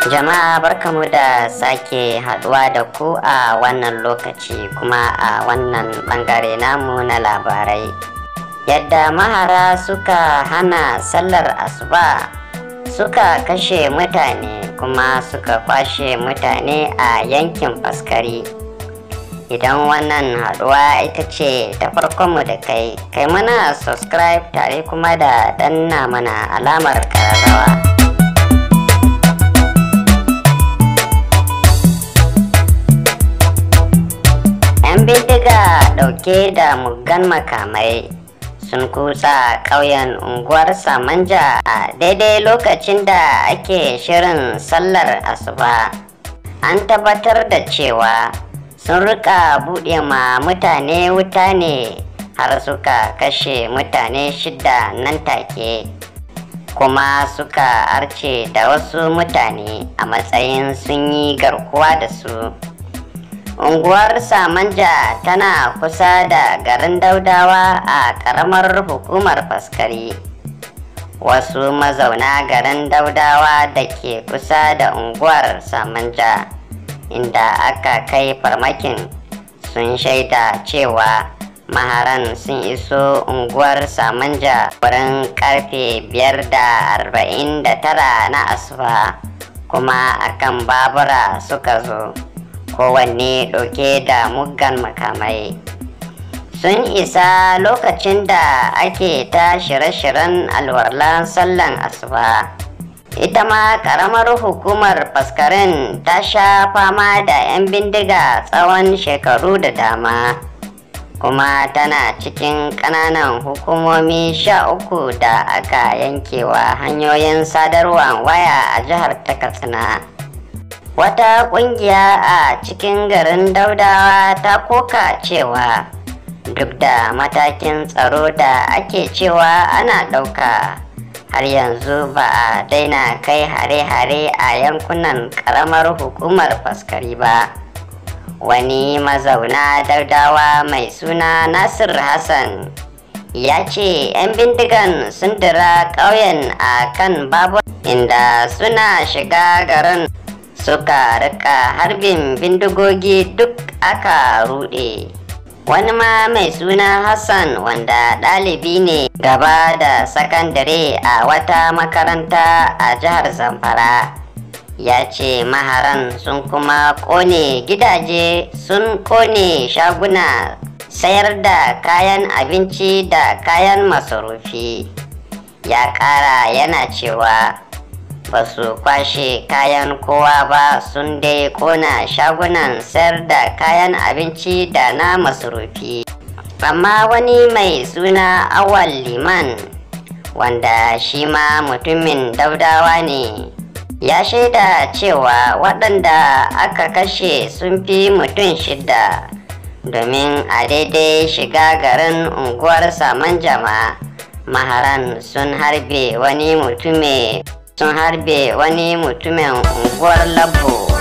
Jama'a, barkamu da sake haduwa da ku a wannan lokaci kuma a wannan bangare namu na labarai. Yadda mahara suka hana sallar asuba, suka kashe mutane kuma suka kwashe mutane a yankin Faskari. Idan wannan haduwa ita ce ta farkonmu da kai, kai mana subscribe tare kuma da danna mana alamar kararrawa. 'Yan bindiga dauke da muggan makamai sun kutsa ƙauyen unguwar Samanja a daidai lokacin da ake shirin sallar asuba. An tabbatar da cewa sun rika buɗe ma mutane wuta ne har suka kashe mutane shida nan take, kuma suka arce da wasu mutane a matsayin sun yi garkuwa da su. Unguwar Samanja tana kusa da garin Daudawa a ƙaramar hukumar Faskari. Wasu mazauna garin Daudawa da ke kusa da unguwar Samanja, inda aka kai farmakin, sun shaida cewa maharan sun iso unguwar Samanja wurin karfe 5:49 na asuba, kuma akan babura suka zo, kowanne ɗauke da muggan makamai. Sun isa lokacin da ake ta shirye-shiryen alwarlan sallan asuba. Ita ma ƙaramar hukumar Faskarin ta sha fama da 'yan bindiga tsawon shekaru da dama, kuma tana cikin ƙananan hukumomi 13 da aka yankewa hanyoyin sadarwar waya a jihar ta Katsina. Wata ƙungiya a cikin garin Daudawa ta koka cewa duk da matakin tsaro da ake cewa ana ɗauka, har yanzu ba a daina kai hare-hare a yankunan ƙaramar hukumar Faskari ba. Wani mazauna Daudawa mai suna Nasir Hassan ya ce 'yan bindigan sun dira ƙauyen a kan babur, inda suna shiga garin suka rika harbin bindigogi, duk aka rude. Wani ma mai suna Hassan, wanda ɗalibi ne gaba da sakandare a wata makaranta a jihar Zamfara, ya ce maharan sun kuma kone gidaje, sun kone shaguna sayar da kayan abinci da kayan masarufi. Ya ƙara yana cewa ba su kwashe kayan kowa ba, sun dai kona shagunan sayar da kayan abinci da na masarufi. Amma wani mai suna Awal Liman, wanda shi ma mutumin Daudawa ne, ya shaida cewa waɗanda aka kashe sun fi mutum shida, domin a daidai shiga garin unguwar Samanjama, maharan sun harbe wani mutumin unguwar Labo.